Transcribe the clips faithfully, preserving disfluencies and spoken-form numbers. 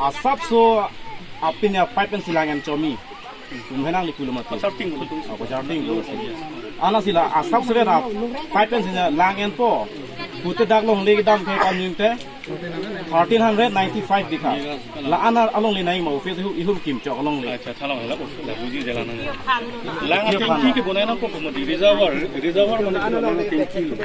Asapso apin ya pipe pensi lang-en chomi. Tum henang li kulum atu. Pasar ting kulum. Ah, pasar ting kulum. Anasi la asapso vet a pipe pensi lang-en po. Pute dak longle kedam ke kanjing te thirteen hundred ninety-five dikha. La-an along li nai ma office ihu, ihu kim chok along li. Acha, thalong hela office la buji jalan nang. Lang tanki kebonai nangkok mo di reservoir, reservoir mane lang tanki lo.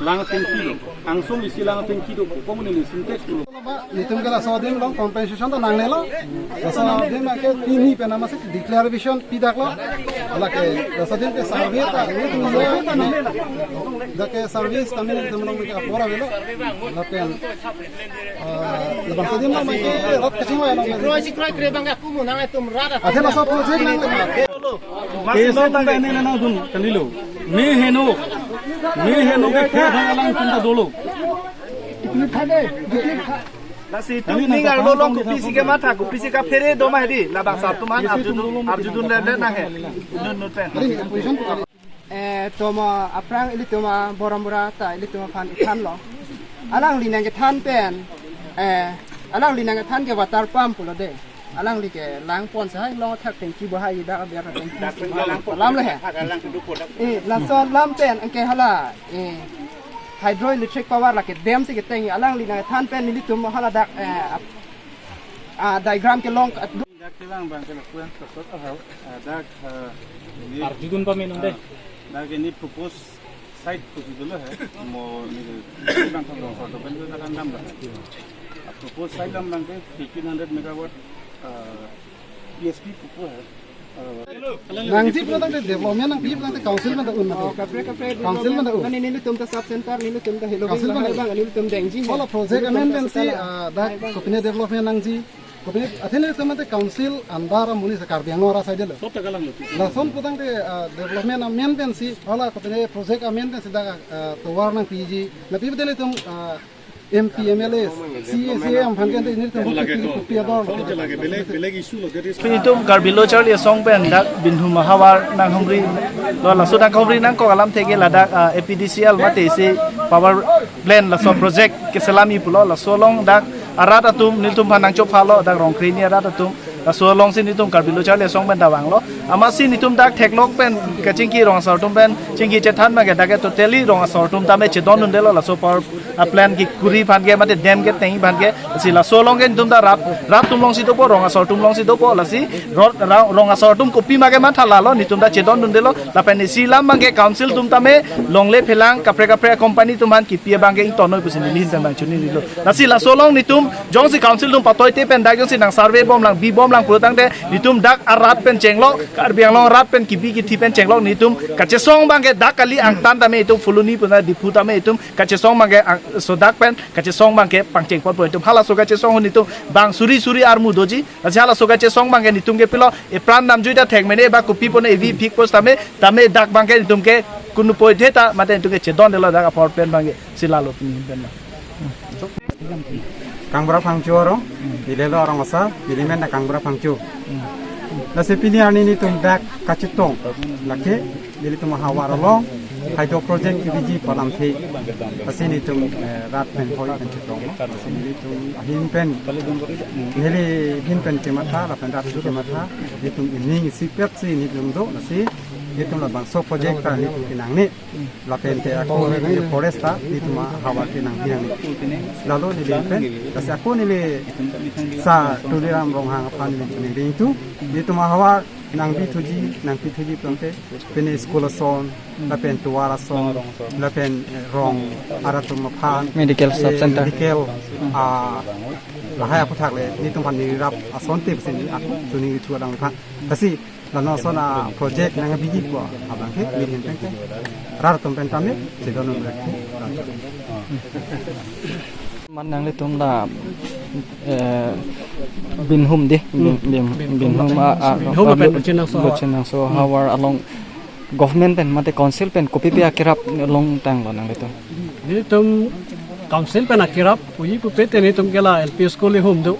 Lang tanki lo. Angsong isi lang tanki do, kok mane Sintex lo. Netum ke laso adim along compensation ta nangnelo. Laso adim ke pini pen amatsi declaration pidaklo. Lake laso adim ke survey ta, netum ke, dak ke survey ta netum along ke apor avelo. Lapen, ah, labangso adim along ke rat kachingvai along. Kroi si kroi kre bang aku mo nang etum rat. Athe laso project nang. Kese tang ka ini nang dun kali lo. Me heno. Me heno ke khe thang alang tum ta dolo. Lasi itum ning arlo along kopisi kematha, kopisi kaphere do ma hedi, labangso atum an arjudun, arjudun le le nang he. Nun nun pen. Eh, toma aphrang ilitum a Boramura ta ilitum aphan ithanlo. Alangli nangkethan pen, eh, alangli nangkethan ke water pump pulo de. Alangli ke langpon sa hai long thak tanki bo hai dak aber tanki si lam le he. Eh, laso lam pen anke hala, eh, hydroelectric power lake dam si keteng, alangli nangthan pen nelitum hala dak, eh, ap-, ah, diagram kelong, ah, Dak kelang bang ke lapuan sosot ahau, ah, dak, ah, ini, arjudun pamenon de. Ah, dak ini propose site pusi dulu he, mo ini bang ke bang satu kan itu kan dam lah. Ah, propose site lam bang ke fifteen hundred megawatt, ah, P S P propose he. Nangji pura tangte development nangpi pura tangte council manda un mate. Council manda un. Mane nelitum ta sub center, nelitum ta helo. Council manda bang, nelitum dengji. Hala project amen pensi, ah, dak kopine development nangji. Kopine athe nelitum mate council under amonit si Karbi Anglong arat side lo. Sob ta kalang lo. Lason pura tangte, ah, development amen pensi, hala kopine project amen pensi dak, ah, tovar nangpiji. Nangpi pura nelitum, ah, M P, M L A, C A, C A M aphan ke nelitum lake to. Kopi ador. Kopi lake, belek, belek issue lo, that is. Itum Karbi Lo Charli Asong pen dak Binhum ahavar nanghumri lo, laso nanghumri nangkok alamthe ke ladak, ah, A P D C L mate isi power plant laso project keselami pulo, laso along dak arat atum nelitum aphan nangchophalo, dak Rongkre ni arat atum. Laso alongsi netum Karbi Lo Charli Asong pen ta vanglo. Amatsi netum dak theklok pen kachingki rong asor atum pen chingki chethan ma ke dak ke totally rong asor atum tame chedondundelo laso power, ah, plant kekuri aphan ke mate dam keteng aphan ke. Lasi laso along ke netum ta rat, rat atum alongsi dopo, rong asor atum alongsi dopo, lasi rot, ra-, rong asor atum kopi ma ke matha lalo, netum ta chedondundelo, lapen isi lam abang ke council atum tame longle phelang kaprek kaprek company atum aphan kipi abang ke ingtonnoi pusi neli ahin pen abang choningri lo. Lasi laso along netum jongsi council atum patoite pen dak jongsi nang survey bomlang, bi bomlang pura tangte netum dak arat pen chenglok, Karbi Anglong arat pen kipi kithi pen chenglok, netum kachesong abang ke dak kali, angtan tame itum Phuloni puna Diphu tame itum kachesong abang ke ang-, so dak pen kachesong abang ke pangcheng ponpo itum. Halaso kachesong ahut netum bang suri suri armu doji. Lasi halaso kachesong abang ke netum ke pilo, epran namjui ta thek mene ba kopi pone evi phik pos tame, tame dak abang ke netum ke kunu poithe ta mate netum ke chedondelo dak a-power plant abang ke. Si lalo pini pen lo. Kangbura Phangcho arong, neli lo arong asar, neli men ta Kangbura Phangcho. Lasi pini arni netum dak kachetong, lake nelitum ahavar along hydro project kebiji pu alamthe. Lasi netum, eh, rat pen hoi pen chetong. Lasi nelitum ahin pen, neli ahin pen kematha, lapen rat pen kematha, netum ening isipet si netum do, lasi netum labangso project ta netum kenangne. Lapen te ako neli forest ta netum ahavar kenangpi nangne. Lalo neli pen, lasi ako neli sar Tuliram Ronghang aphan neli choningri tu, netum ahavar nangpithuji, nangpithuji pu tangte, pine school ason, lapen tovar ason, lapen, eh, rong arat atum aphan, medical, eh, sub center, medical, ah, lahai aphuthak le netum aphan neli rap asonte pusi neli ako choningri thu adang aphan. Lasi la non ason a-project nangbiji pu abang ke neli ahin pen ke rat atum pen tame chedondun lek. Man nanglitum la, eh, Binhum de, Bin-, Bin-, Binhum a, a, Binhum a, pen Bochenangso Havar. Bochenangso Havar along government pen mate council pen kopipi akerap longtanglo nanglitum? Netum council pen akerap puji pupe te netum ke la L P school ihum do.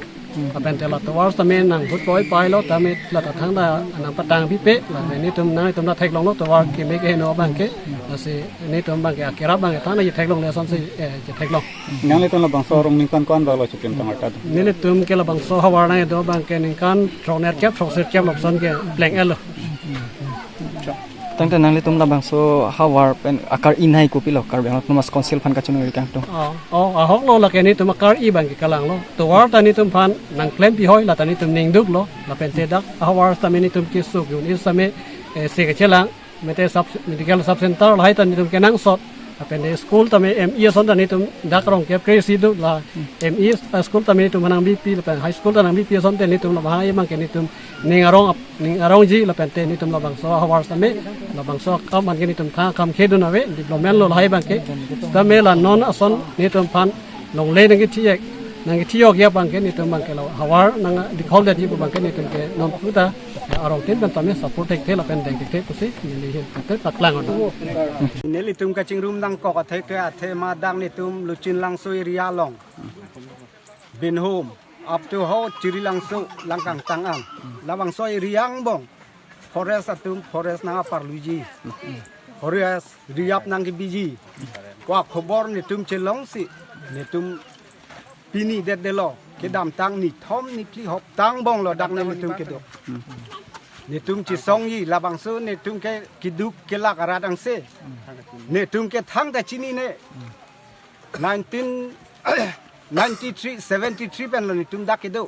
Lapen te la tovar tame nang hut poi pai lo tame la ta thangta nang patang pipe, lapen netum nangtum ta theklonglo tovar keme keheno abang ke, lasi netum abang ke akerap abang ke thangta chetheklongle asonsi, eh, chetheklong. Nanglitum labangso arong ningkan ko-an bak lo Choklim Tamarta do? Nelitum ke labangso havar nangdo abang ke ningkan throknerkep throksirkep lapuson ke pleng-etlo. Tangte nanglitum labangso havar pen akar-i nai kopilo Karbi Anglong Autonomous Council aphan kachiningri kangtung? Oh, oh, ahok lo, lake netum akar-i abang ke kalang lo. Tovar ta netum aphan nang klem pihoi, la ta netum ningduk lo. Lapen te dak havar tame netum keso ke-un-e tame, eh, se kachelang, mate sub, medical sub center lahai ta netum kenangsot. Lapen te school tame M E ason ta netum dak rong kep kre-isi do, la M E, eh, school tame netum nang bipi, lapen high school ta nang bipi asonte netum labang hai abang ke netum ning arong ap-, ning arongji, lapen te netum labangso havar tame, labangso akam an ke netum thang akam khedun ave, development lo lahai abang ke. Tame la non ason netum aphan longle nang kethi-ek, nang kethi-ok ya abang ke netum abang ke lo havar nang dikhol detji pu abang ke netum ke non puta arong tin pen tame support thekthe lapen deng thekthe pusi neli ahin te paklang on. Nelitum kachingrum nangkok athe ke athema dak netum Luchinlangso area along, Binhum, up to ho Chirilangso, Langkangtang an. Labangso area angbong forest atum forest nang aparluji, forest re-up nang kebiji pu akhobor netum chelongsi netum pini detdetlo, kedamtang nithom niphli hopta angbong lo dak nelitum kedo. Netum chesongji, labangso netum ke keduk kelak arat angse. Netum ke thangta chinine. Nineteen ninety-three, seventy-three pen lo netum dak kedo.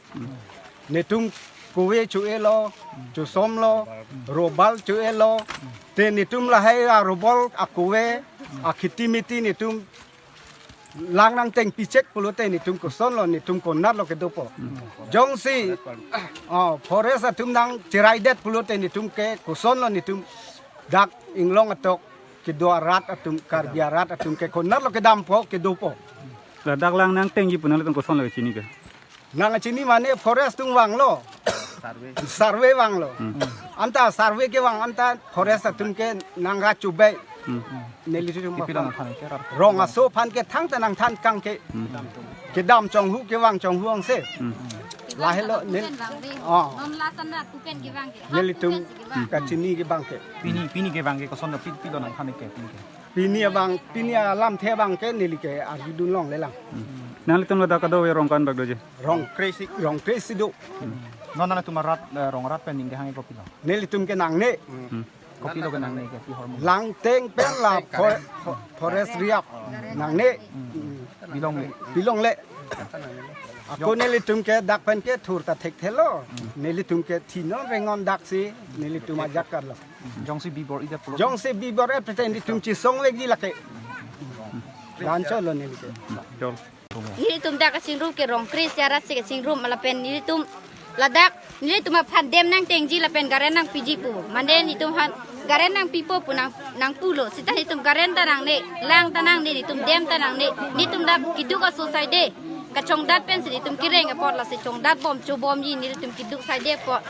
Netum kove cho-e lo, chosom lo, robal cho-e lo. Te netum lahai arobal, akove, akheti miti netum lang nangteng pichek pulote netum koson lo, netum konat lo kedopo. Jongsi, oh, forest atum nang cheraidet pulote netum ke koson lo, netum dak inglong atok kedo arat atum, Karbi arat atum ke konat lo kedampo, kedopo. Ladak lang nangtengji pu nanglitum koson lo chini ke? Nang chini mane forest atum vanglo. Survey. Survey vanglo. Hmm. Anta survey kevang anta forest atum ke nang ra chubai. Hmm. Nelitum ipi aphan. Nangthan ke rat. Rong aso aphan ke thangta nangthan kang ke. Hmm. Kedam chonghu kevang chonghu angse. Hmm. Lahelo ne. Kupen vangve. Oh. Non lason rat kupen kevang ke. Nelitum kupen si kevang. Kachini ke abang ke. Pini, pini kevang ke koson pi, pilo nangthan ke pini ke. Pini abang, pini alamthe abang ke neli ke arjudun longle lang. Hmm. Nanglitum ladak kedo-e rong ko-an bak doji? Rong kre-isi, rong kre-isi do. Hmm. Non nanglitum arat, eh, rong arat pen ning kehang kopilo? Nelitum ke nangne. Hmm. Kopilo ke nangne ke pi hormon? Langteng pen la for-, for-, forest re-up nangne. Hmm. Pilongle. Pilongle. Ako nelitum ke dak pen ke thurta thekthelo. Nelitum ke thinon rengon daksi nelitum ajak karlo. Jongsi bi bor-idet pulo. Jongsi bi bor-idet pete nelitum chesongvekji lake. Gancho lo nelitum. Chol. Nelitum dak kachingrum ke rong kre-isi arat si kachingrum lapen nelitum ladak nelitum aphan dam nangtengji lapen garen nangpiji pu. Mane nelitum aphan garen nangpipo pu nang, nangpulo. Seta nelitum garen ta nangne, lang ta nangne, nelitum dam ta nangne. Nelitum dak keduk aso saide. Kachongdat pensi nelitum kereng apot lasi chongdat bom chobomji nelitum keduk saide apot.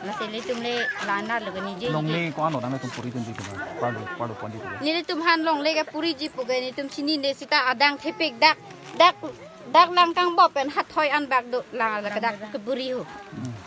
Lasi nelitum le la-an lo kaniji. Longle ko-an lo nanglitum puri dunji ke? Parlo, parlo ponji ke? Nelitum aphan longle kapuriji pu ke nelitum chinine seta adang thepik dak, dak, dak lang kangbop pen hathoi an bak do lang la kadak kapuri ho.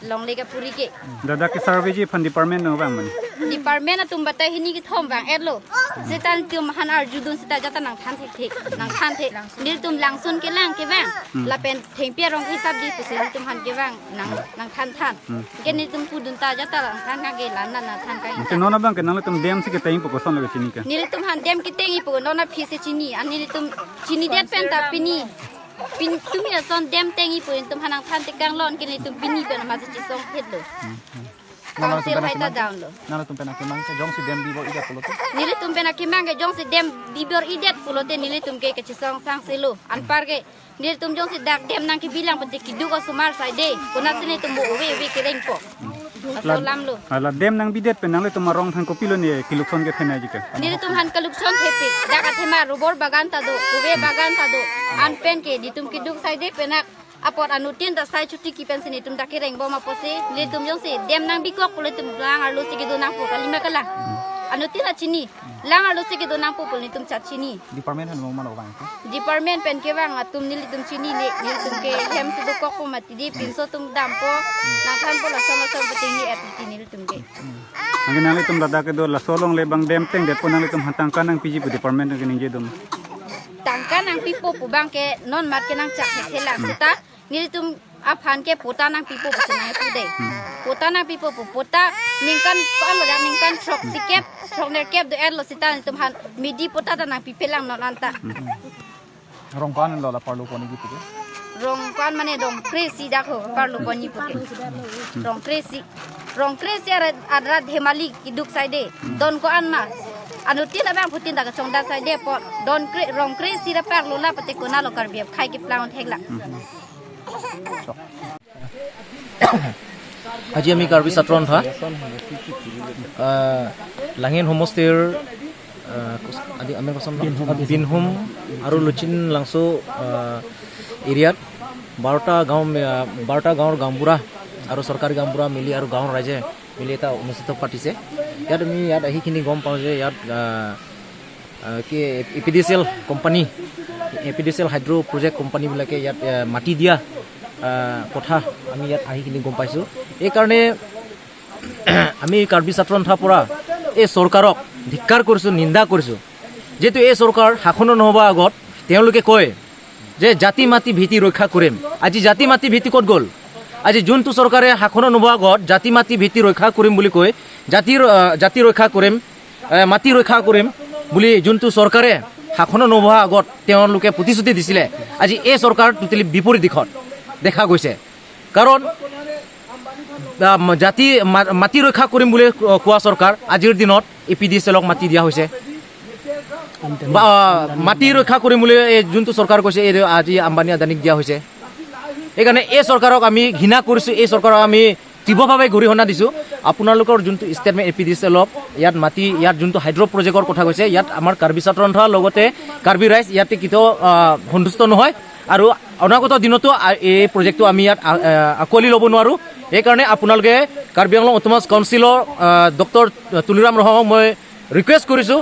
Longle kapuri ke. Ladak ke surveyji aphan department nang vang mane? Department atum batai hini kethom vang-etlo. Seta nelitum aphan arjudun seta jata nangthan thekthek, nangthanthe. Nelitum langsun kelang kevang. Hmm. Lapen thengpi arong hisap di pusi nelitum aphan kevang nang, nangthanthan. Hmm. Ke nelitum pudun ta jata nangthan kang ke la-an nangthan kang. Ke non abang ke nanglitum dam si ketengpo koson lo kachini ke? Nelitum aphan dam ketengpo non aphi si chini, an nelitum chinidet pen ta pini. Pin, tumi ason dam tengpo nelitum aphan nangthan tekang lon ke nelitum pini pen masi chesongphetlo. Hmm, hmm. Council hai ta down lo. Nanglitum pen akemang ke jongsi dam bi bor-idet pulote? Nelitum pen akemang ke jongsi dam bi bor-idet pulote nelitum ke kachesong sangse lo. Anpar ke nelitum jongsi dak dam nangkebilang pete keduk asomar saide. Konatsi nelitum bo ove ove kerengpo. Aso alam lo. La, la dam nangbidet pen nanglitum arong aphan kopilo ne kelukson kethenei ji ke? Nelitum aphan kelukson thepik. Dak athema rubber bagan ta do, kove bagan ta do. An pen ke nelitum keduk saide penak apot anuttin ta sai chuti kipen si nelitum dak kereng bom apotsi, nelitum jongsi dam nangbikok pulo nelitum lang arlo si kedo nangpo kalima kalang. Anuttin ta chini. Lang arlo si kedo nangpo pu nelitum chachini. Department aphan mo mano bang ke? Department pen kevang atum nelitum chinine, nelitum ke hem si dokokpo mati di, pinso atum dampo, nangthanpo lason lason putini F T T nelitum ke. Anke nanglitum ladak kedo laso along le bang dam tengdetpo nanglitum aphan tangka nangpiji pu department ke ningje dum? Tangka nangpipo pu bang ke non mat ke nangchak thelang seta nelitum aphan ke patta nangpipo pusi nangpu de. Patta nangpipo pu patta ningkan palo dak ningkan throksikep, throknerkep do-etlo seta nelitum aphan midi patta ta nangpipelang non anta. Rong ko-an lo la parlo ponji pu ke? Rong ko-an mane rong kre-isi dak ho parlo ponji pu ke. Rong kre-isi. Rong kre-isi arat, arat Dhemali keduk saide. Don ko-an ma. Anuttin abang phutin dak chongda saide po. Don kre, rong kre-isi ra parlo la pate konatlo Karbi akhei keplang theklang. Aji ami Karbi Satron tha, ah, Langhin homostir, ah, kos-, adi amen koson Binhum. Binhum aru Luchin Langso, ah, area-t barota gaon, ah, barota gaon gaonbura aru sorkari gaonbura mili aru gaon raije mili ta onustito patise. Yat ami yat ahi kini gom pao je yat, ah, ah, ke A P D C L company, A P D C L hydro project company বিলাকে ইয়াত, আহ, মাটি দিয়া, আহ, কথা আমি ইয়াত আহি কিনি গম পাইছো। এইকাৰণে আমি কাৰ্বি ছাত্ৰ সন্থাৰ পৰা এই চৰকাৰক ধিক্কাৰ কৰিছো, নিন্দা কৰিছো। যিহেতু এই চৰকাৰ শাসনত নহ'বৰ আগত তেওঁলোকে কয় যে জাতি মাটি ভেটি ৰক্ষা কৰিম। আজি জাতি মাটি ভেটি ক'ত গ'ল? আজি যোনটো চৰকাৰে শাসনত নহ'বৰ আগত জাতি মাটি ভেটি ৰক্ষা কৰিম বুলি কৈ জাতিৰ, আহ, জাতি ৰক্ষা কৰিম, এ, মাটি ৰক্ষা কৰিম বুলি যোনটো চৰকাৰে শাসনত নবহা আগত তেওঁলোকে প্ৰতিশ্ৰুতি দিছিলে, আজি এই চৰকাৰ টোটেলি বিপৰীত দিশত দেখা গৈছে। কাৰণ, আ, ম-, জাতি মা-, মাটি ৰক্ষা কৰিম বুলি ক-, কোৱা চৰকাৰ আজিৰ দিনত এ পি ডি চি এলক মাটি দিয়া হৈছে। বা, আ, মাটি ৰক্ষা কৰিম বুলি এই যোনটো চৰকাৰ কৈছে, এই আজি আম্বানী আদানীক দিয়া হৈছে। সেইকাৰণে এই চৰকাৰক আমি ঘৃণা কৰিছো, এই চৰকাৰক আমি তীব্ৰভাৱে গৰিহণা দিছো। আপোনালোকৰ যোনটো statement A P D C এলক ইয়াত মাটি, ইয়াত যোনটো হাইড্ৰ' প্ৰজেক্টৰ কথা কৈছে, ইয়াত আমাৰ কাৰ্বি ছাত্ৰ সন্থা লগতে কাৰ্বি ৰাইজ ইয়াতে কেতিয়াও, আহ, সন্তুষ্ট নহয় আৰু অনাগত দিনতো আ-, এই প্ৰজেক্টটো আমি ইয়াত, আ-, আ-, আঁকোৱালি ল'ব নোৱাৰো। সেইকাৰণে আপোনালোকে কাৰ্বি আংলং অট'নমাছ কাউন্সিলৰ, আহ, ডক্টৰ তুলিৰাম ৰহংক মই ৰিকুৱেষ্ট কৰিছো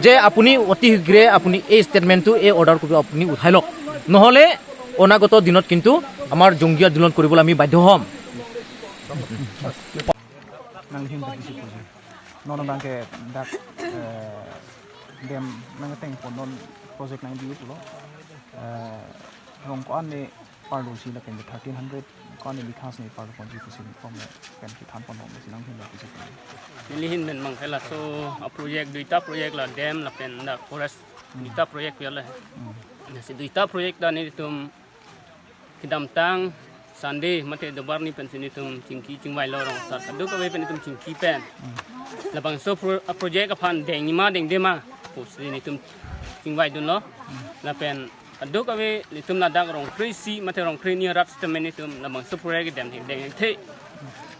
যে আপুনি অতি শীঘ্ৰে আপুনি এই ষ্টেটমেণ্টটো, এই অৰ্ডাৰ কপি আপুনি উঠাই লওক, নহ'লে অনাগত দিনত কিন্তু আমাৰ জংগী আন্দোলন কৰিবলৈ আমি বাধ্য হ'ম। Nang hin bisi puji. Non abang ke dak, eh, dam nangtengpo, non project nangbi pulo. Eh, rong ko-an ne parlo si lapen thirteen hundred ko-an ne bikha si parlo ponji pusi pen kethan ponlo pusi nang hin bisi puji. Neli ahin pen abang ke laso a project, duita project la dam lapen dak forest duita project ya la. Hmm. Lasi duita project ta nelitum kedamtang Sunday mate Dobar arni pensi nelitum chingki chingvailo rong asar kadokave pen nelitum chingki pen. Labangso pro-, a project aphan dengji ma dengde ma pusi nelitum chingvaidunlo. Lapen kadokave nelitum ladak rong kre-isi mate rong kre-ni arat sitame nelitum labangso project dam deng thekthe.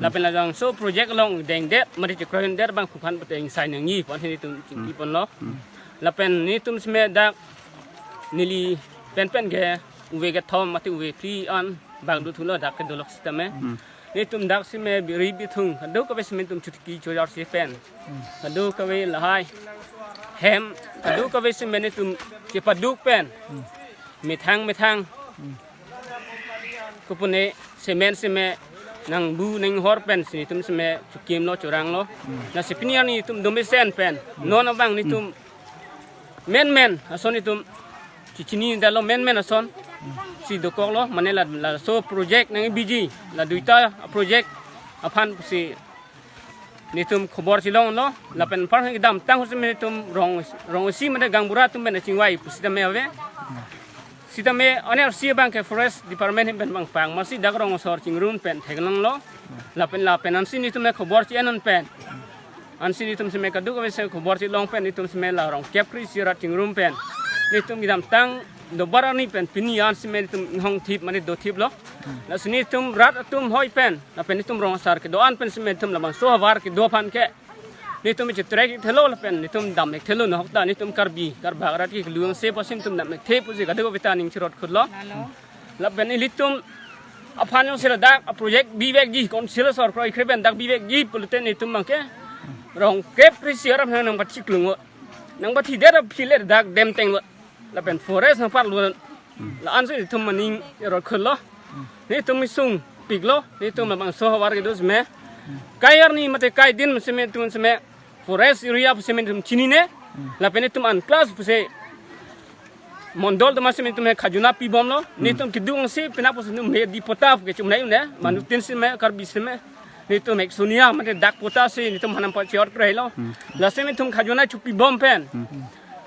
Lapen labangso project along dengdet mate chekroidet abang aphukan pate ingsai nangji pu-an nelitum chingki ponlo. Lapen nelitum sitame dak neli penpen ke uve kethom mate uve phli an bang dothulo dak kedolok sitame. Hmm. Nelitum dak sitame biri bithung kadokave sitame nelitum chotiki chojar si pen. Hmm. Kadokave lahai hem kadokave sitame nelitum chepaduk pen. Hmm. Methang methang. Hmm. Kopune cement sitame nangbu nanghor pensi nelitum sitame chokimlo choranglo. Hmm. Lasi pini arni nelitum domesen pen. Hmm. Non abang nelitum menmen ason nelitum chechinidetlo, menmen ason si dokoklo, mane la, laso project nangbiji, la duita project aphan pusi nelitum khobor chelonglo, lapen aphrang kedamtang ahut sitame nelitum rong, rong isi mate gaonbura atum pen chingvai pusitame ave. Sitame anersi abang ke forest department ahin pen abang pang, amatsi dak rong asor chingrum pen theklonglo, lapen lapen ansi nelitum khobor che-en un pen. Ansi nelitum sitame kadokave sitame khobor chelong pen nelitum sitame la rong kep kre-isi arat chingrum pen. Nelitum kedamtang Dobar arni pen pini an sitame nelitum inghong thip mane dothiplo. Lasi nelitum rat atum hoi pen, lapen nelitum rong asar kedo-an pen sitame nelitum labangso ahavar kedo aphan ke nelitum chetrek thelo lapen nelitum dam-ik thelo, nahok ta nelitum Karbi, Karbak arat ke kelun se pusi nelitum dam-ik the pusi kadokave ta ning cherot khutlo. Lapen ilitum aphan jongsi ladak a project bivekji, council asor kroikre pen dak bivekji pulote nelitum abang ke Rongkep krisi aram nang nangpathi klung lo. Nangpathi det aphi le dak dam teng lo. Lapen forest nangpar lo. La-an si itum maning rot khul lo. Netum isung pik lo. Netum labangso havar kedo seme. Kai arni mate kai din seme itum seme. Forest area pu seme itum chinine. Lapen itum an class pu se mondol atum seme itum he khajuna pibom lo. Netum keduk si penap pusi itum he di pota pu ke chumnai ne. Manu tin seme Karbi seme. Netum ek sunia mate dak pota si netum hanam pa chior kre lo. Lasi netum khajuna chupibom pen.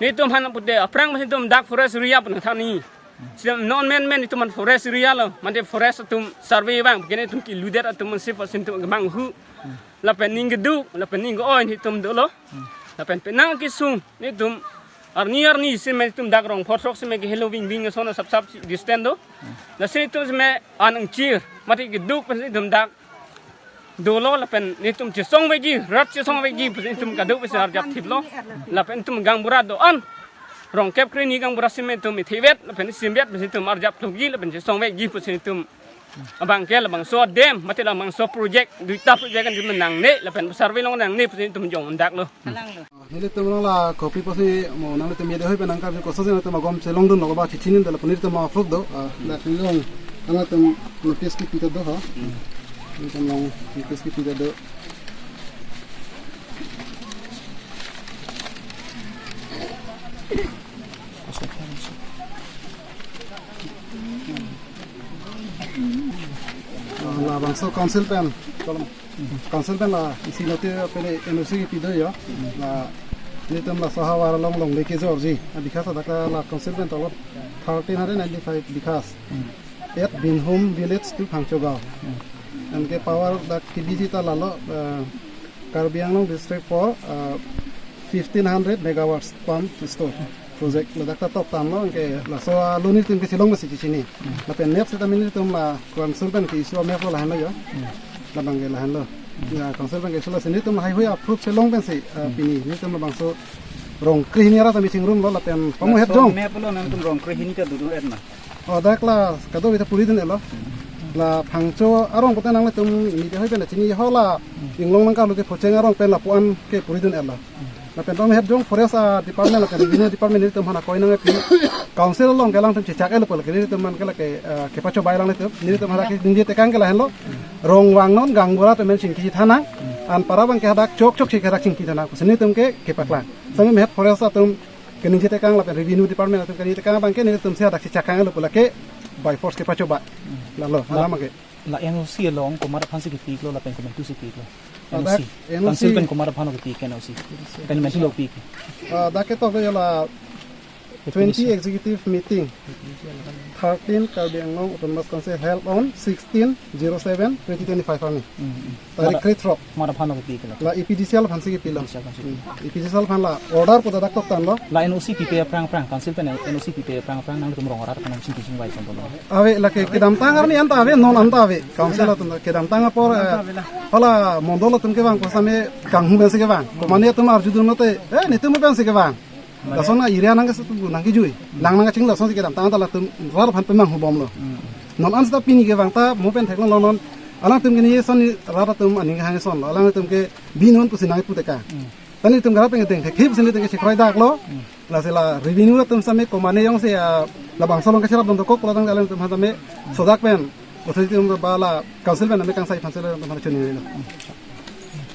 Netum hanam pute aphrang netum dak forest area pu nangthani. Si non men men netum an forest area lo. Mate forest atum survey vang. Kene itum kiludet atum si pusi itum kemanghu. Lapen ning keduk, lapen ning ke-oi netum dolo. Lapen penang kesung netum arni arni seme itum dak rong photrok seme ke helo ving ving ason asap sap distance do. Lasi itum seme an angchir, mate keduk pen itum dak dolo lapen netum chesong veji, rat chesong veji, pen itum kaduk pen arjap thip lo. Lapen itum gaonbura do-an. Rongkep krehini gaonbura seme itum ithivet, lapen isimbet pen itum arjap thukji, lapen chesong veji pen itum abang ke labangso dam, mate labangso project, duita project kan itum nangne, lapen survey along nangne pen itum jong dak lo. Nelitum along la kopi pusi mo nanglitum media ahoi pen nangkarju koso si nangtum agom chelongdun lo ba chechini dala pun nelitum approve do. Ah, dak neli along nangtum notice kepi ta do ha. Nelitum along notice kepi ta do. Ah, labangso council pen. Council pen la isi note pele N O C kepi do ya. La nelitum laso havar along longle kejorji. Abikha sa dak la council pen tolo thirteen hundred ninety-five bighas. At Binhum village to Phangcho gaon. Anke power dak kebiji ta lalo, eh, Karbi Anglong district for, eh, fifteen hundred megawatts pump storage project. Ladak ta toktanglo anke laso alun nelitum kechelong masi chechini. Lapen next seta nelitum la council pen ke-issue map lo lahenlo ya. Labang ke lahenlo. Ya, council pen ke-issue lo si nelitum haihui approve chelong pensi, eh, pini nelitum labangso rong krehini arat ta chingrum lo lapen pamu het jong. Map lo nangtum rong krehini ta dodun-et ma? Oh, dak la kadokave ta puridun-et lo. La Phangcho arong pute nanglitum media ahoi pen chini ho la Inglong nangkalu ke Phocheng arong pen lapu-an ke puridun-et lo. Lapen pamu het jong forest, ah, department lapen revenue department nelitum aphan akoi nangpi. Council along ke alangtum chechak-et lo pule ke nelitum aphan ke lake, ah, kepachobei lang nelitum. Nelitum aphan keningje tekang ke lahenlo. Rong vangnon gaonbura atum pen chingki thanang. Anparta abang ke hadak chokchok si ke hadak chingki thanang. Pusi nelitum ke kepaklang. Sami mehet forest atum keningje tekang lapen revenue department atum keningje tekang abang ke nelitum si hadak chechak-et lo pule ke by force kepachobei. Lalo, la, alam ke. La N O C along komat aphan si kepiklo lapen komantu si piklo? Ladak N O C. N O C. Council pen komat aphan kepik N O C? Pen mentu lo pik. Ah, dak ketok ya la twenty executive meeting. Thirteen Karbi Anglong Autonomous Council held on sixteen zero seven twenty twenty-five arni. Hmm, hmm. Tarik krethrok. Komat aphan lo kepik la? La A P D C L aphan si kepilo. A P D C L aphan si. Hmm. A P D C L aphan la order pu dak toktanglo. La N O C pipe aphrang aphrang, council pen N O C pipe aphrang aphrang nangtum rong arat aphan nangchingki chingvai son lo? Ave, lake kedamtang arni anta ave, non anta ave. Council atum kedamtang apor, eh, hala mondol atum kevang ko same kanghu pensi kevang. Komane atum arjudun lote, eh, netum pensi kevang. Lason a-area nang kesetu nangkejui. Lang nangkaching lason si kedamtang ta latum rat aphan pemanghu bomlo. Non an seta pini kevang ta mo pen theklonglo non. Alangtum ke ni son ni rat atum aning hang son lo. Alangtum ke binun pusi nangpu tekang. Ta nelitum garat pen deng thekthip si nelitum ke chekroidaklo. Lasi la revenue atum same komane jongsi, ah, labangso along kachirap dun dokok pulo tangte alangtum aphan same sodak pen authority atum ba la council pen ame kangsai aphan si alangtum aphan chunilo.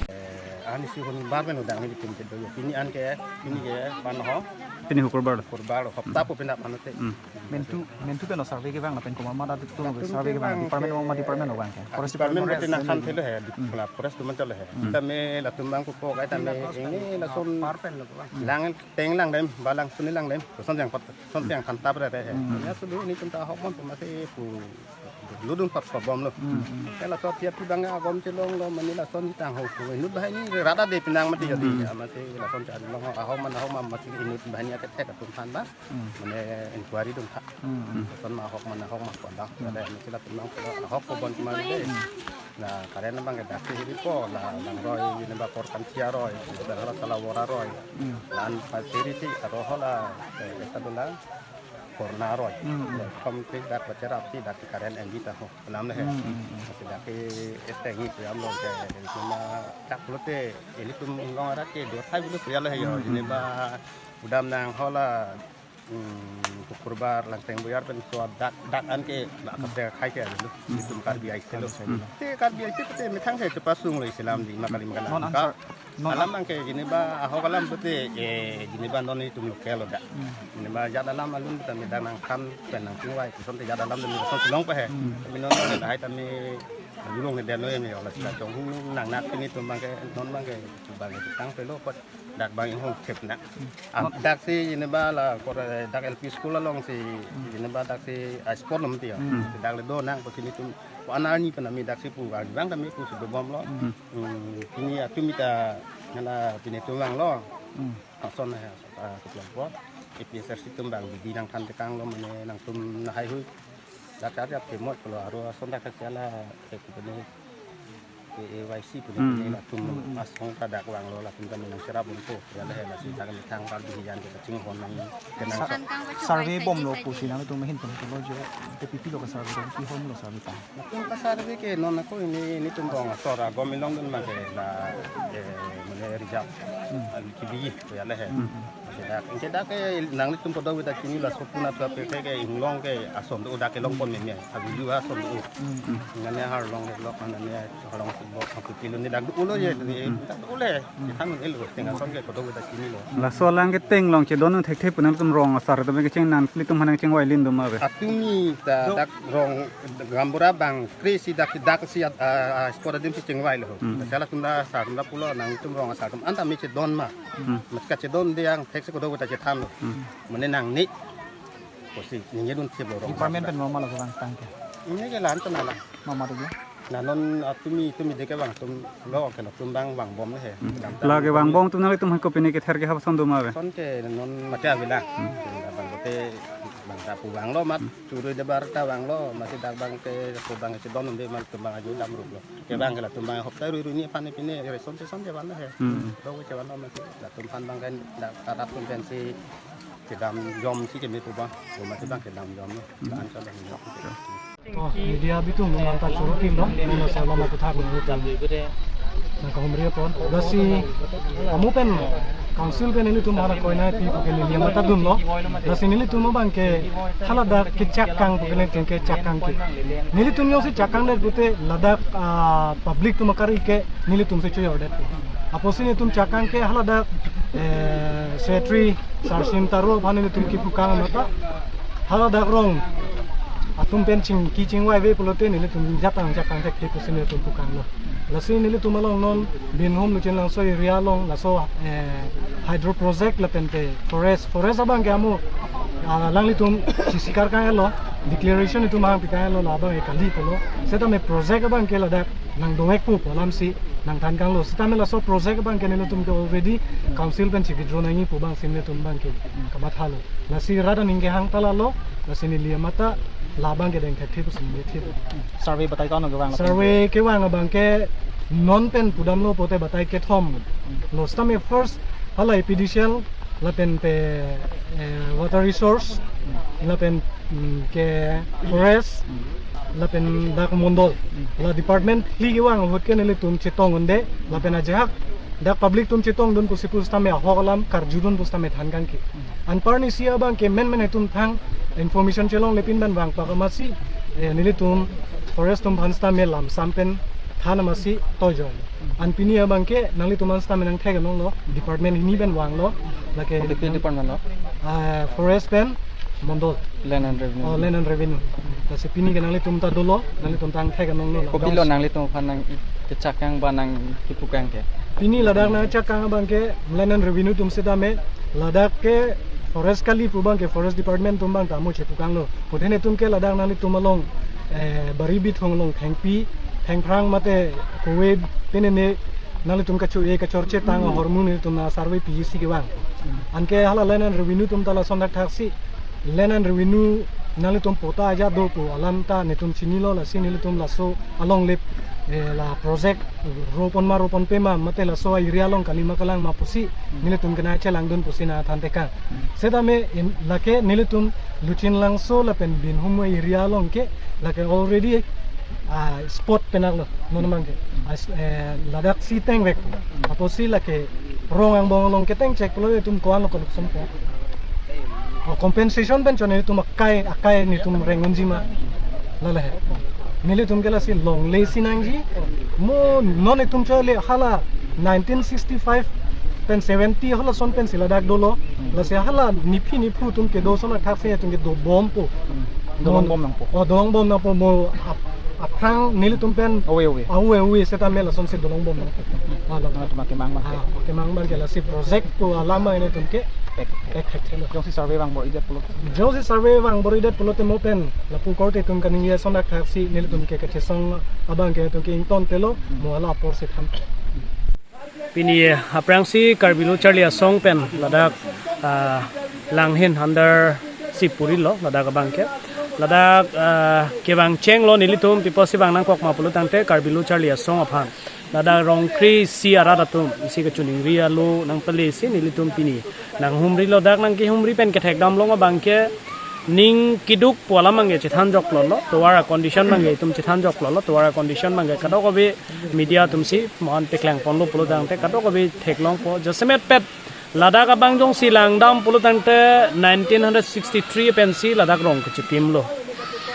Eh, ani si hon bar pen udang ni bitin kedo yo. Pini an ke, pini ke pan ho. Pini hukurbar. Hukurbar, hopta pu pinap anu te. Hmm. Mentu, mentu pen lo survey kevang lapen komat atum survey kevang. Department ong ma department lo vang ke? Forest department, forest. Mati nangkhan thelo he, di-, la forest department thelo he. Tame latum vang pupo kai tame ini lason lang teng langdem, balang suni langdem. Lason jangpat, lason jangphan tap re he. Ya sudu ini tum ta ahok mon tum masi pu ludung pat pabomlo. Ya laso tiap ti bang agom chelonglo mani lason tangho pu. Inut banghini rat ade pinang mati jadi. Ya masi lason chelongho ahok man ahok man masi inut banghini akethek atum aphan ba. Mane inquiry dun tha. Lason ma ahok man ahok man kodak. Ada masi latum nang ahok ko bon kemari de. Na karen abang ke dak si hiripo la langroi ini ba korkan sia roi, dan hala sala wora roi. Lan pasiri si aro hala, eh, esta dula. Corona roi. Hmm, hmm. Thom tik dak bacherap si dak current enbi ta ho. Alam le he. Hmm, hmm, hmm. Masi dak ke S T ngi puyam long ke, cuma dak pulote ilitum inglong arat ke dua thai bulu puyam le he yo. Hmm, hmm. Jiniba udam nang hola, hmm, Kukurbar Langteng Boyar pen so dak, dak an ke, na, hmm, kaprek khai ke dulu. Hmm. Ilitum Karbi Aisi lo. Karbi Aisi lo. Te Karbi Aisi pute methang ke chepasung lo isilam di makali makala. Non ka answer. Non alam an- abang ke jiniba ahok alam pute, eh, jiniba non itum local lo dak. Hmm. Jiniba jat alam alun ta midang nangthan pen nangchingvai, kosonte jat alam ta mi kosonte long pa he. Hmm. Kami non ne lahai ta mi alulong ne den lo ya mi ola sila chong hung nang nak pini itum abang ke non abang ke abang ke tang pelo pot dak abang hung thep na. Hmm. Ah, dak si jiniba la kor, eh, dak L P school along si, hmm, jiniba dak si, ah, sport nom tiyo. Hmm. Si dak le do nang ko si nitum ko anar ni pen ami dak si pu abang abang kami pu si dobom lo. Hmm. Hmm, pini atum ita nana pini atum vanglo. Hmm. Ason hai, ah, kelompok A P S R C atum abang bidi nangthan tekang lo mane nangtum nahai hui. Dak dak dak kemot kalau aro ason dak kasiala, eh, pini A A Y C pini, hmm, pini latum, hmm, asong ta dak vanglo latum kami nangcherap unpo. Ya le lasi dak kami thang kal di hijan kita chinghon nang kenang. Sa-, survey bomlo pusi nangtum mahin tum lo jo. Te pipilo ka survey bomlo, pihomlo survey ta. Latum kasarvey ke non ako ini, ilitum rong asor agom ilong dun abang ke la, eh, mane reserve. Hmm. Al kibi, ya le he. Hmm. Sedak, sedak ke nanglitum kedo kita chinilo sopuna tua pe ke inglong ke ason do dak kelong pon meme. Abi ju ason do. Hmm. Ngane har long ke lok ngane har long bok aku kilo ni dak ulo ye ni. Hmm. Dak ulo he. Hmm. Kita nun elo, tengah son ke kedo kita chinilo. Laso alang ke tenglong chedon un thekthe pu nangtum rong asar ta ke cheng nanglitum hanang chengvai lin do ma be. Atumi ta dak rong gaonbura abang kre si dak dak si at, ah, ah, sport adim si chengvai lo. Hmm. Sala atum ta asar atum ta pulo nangtum rong asar atum anta me chedon ma. Hmm. Mat kachedon de yang thek si kedo ta chethan lo. Hmm. Mane nang ni. Kosi ningje dun thip lo rong. Department pen normal lo kurang tang ke. Ini ke lan chana la. Mama tu ya. Na non atumi, tumi de ke vang atum lo ke latum abang vangbom le he. Hmm. Lake vangbom atum nangtum hako pini kether ke hap ason do ma be. Ason ke non mati avila. Hmm. Abang kote abang ta pu vanglo mat. Hmm. Churui de bar ta vanglo, masi dak abang ke ko abang si don de mal atum abang aju dam rup lo. Ke abang ke latum abang hop ta rui rui ni aphan pini reson se son je van he. Hmm. Do ke van lo masi latum aphan abang ke dak tatap atum pen si kedam jom si keme pu abang. Ko masi abang kedam jom lo. Hmm. An sa abang. Oh, media bitung nang ta choro kim dong, nang sa lama kutha ko. Nang kahumri pon. Lasi amu pen council pen nelitum hana koinai pi pu ke neli mata dunlo. Lasi nelitum abang ke haladak kechakang pu ke nelitum kechakang ke. Nelitum jongsi chakang det pute ladak, ah, public atum akari ke nelitum si choyor det. Apotsi nelitum chakang ke haladak, eh, secretary Sarsim Taro aphan nelitum kipukang mata haladak rong atum pen chingki chingvai ave pulote nelitum jatang chakang thekthe pusi nelitum pukanglo. Lasi nelitum along non Binhom Luchen Langso area along laso, eh, hydro project lapen te forest, forest abang ke amu, ah, alanglitum chisikarkang lo, declaration itum hang pikang lo, labang ke kali pulo. Setame project abang ke ladak nangdongek pu pu alam si nangthankang lo. Setame laso project abang ke nelitum ke already council pen si withdraw nangji pu abang si nelitum abang ke kamathalo. Lasi rat aning kehang ta lalo, lasi neli mata labang ke deng thekthe pusi neli thip. Survey batai ta no kevang lo. Survey kevang abang ke non pen pudamlo pute batai kethom lo. Setame first hala A P D C L lapen te, eh, water resource lapen, mm, ke forest lapen dak mondol. La department phli kevang ahut ke nelitum chetong un-e lapen ajahak dak public atum chetongdun pusi pusitame ahok alam karjudun pusitame thankang ke. Anparni si abang ke menmen itum thang information chelongle pin ban vangpak amatsi, eh, nelitum forest atum aphan sitame lamsam pen than amatsi tojo. An pini abang ke nanglitum an sitame nangthek nanglo, department hini pen vanglo, lake kopi department lo? Ah, forest pen mondol. Land and Revenue. Oh, Land and Revenue. Lasi pini ke nanglitum ta dolo, nanglitum ta nangthek nanglo. Kopilo nanglitum aphan nangkechakang ba nangkipukang ke? Pini ladak nangchakang abang ke Land and Revenue atum sitame, ladak ke forest kali pu abang ke forest department atum abang ta mo chepukanglo. Puthen itum ke ladak nanglitum along, eh, bari bithong along thengpi, thengphrang mate kove penene nanglitum kacho-e kachorche tang ahormu nelitum nang survey piji si kevang. Anke hala Land and Revenue atum ta lason thakthak si, Land and Revenue Nanglitum patta ajat do pu alam ta netum chinilo, lasi nelitum laso alongle, eh, la project ropon ma roponpe ma, mate laso area along kalima kalang ma pusi nelitum kena chelangdun pusi nangthan tekang. Setame in, lake nelitum Luchinlangso lapen Binhum area along ke lake already, ah, spot penaklo, non abangke. Ah, s-, eh, ladak si tengvek. Apotsi lake rong angbong along keteng chek pulo, itum ko-an lo koluk som ko. Oh, compensation pen chone itum akai, akai netum reng unji ma. Lale he. Nelitum ke lasi longle si nangji. Mo non itum chole hala nineteen sixty-five pen seventy halason pensi ladak dolo. Lasi hala nephi nephu atum kedo ason athak si itum kedo bompo. Dolong bom nangpo. Oh, dolong bom nangpo, mo ap-, aphrang nelitum pen. Awe, awe. Awe, awe, setame lasonsi dolong bom nangpo. Ah, la. Nangtum akemang abang ke. Ah, akemang abang ke lasi project pu alam nelitum ke. Ek, ek, ek, ek. Jongsi survey vangbor-idet pulo. Jongsi survey vangbor-idet pulote mo pen lapu korte itum kaningje ason athak si nelitum ke kachesong abang ke itum ke ingtontelo, mo hala apor si than. Pini aphrangsi Karbi Lo Charli Asong pen ladak, ah, Langhin under si purilo ladak abang ke. Ladak, ah, kevang chenglo nelitum, pi apotsi vang nangkok ma pulo tangte Karbi Lo Charli Asong aphan ladak rong kre-isi arat atum isi kachiningri alo nangpale si nelitum pini nanghumrilo. Dak nangkehumri pen kethekdam long abang ke ning keduk pu alam abang ke chethan joklo lo, tovar a-condition abang ke itum chethan joklo lo, tovar a-condition abang ke kadokave media atum si mo-an peklangponlo pulo tangte kadokave theklongpo. Jasemet pet ladak abang jongsi langdam pulo tangte nineteen hundred sixty-three pensi ladak rong kechipimlo.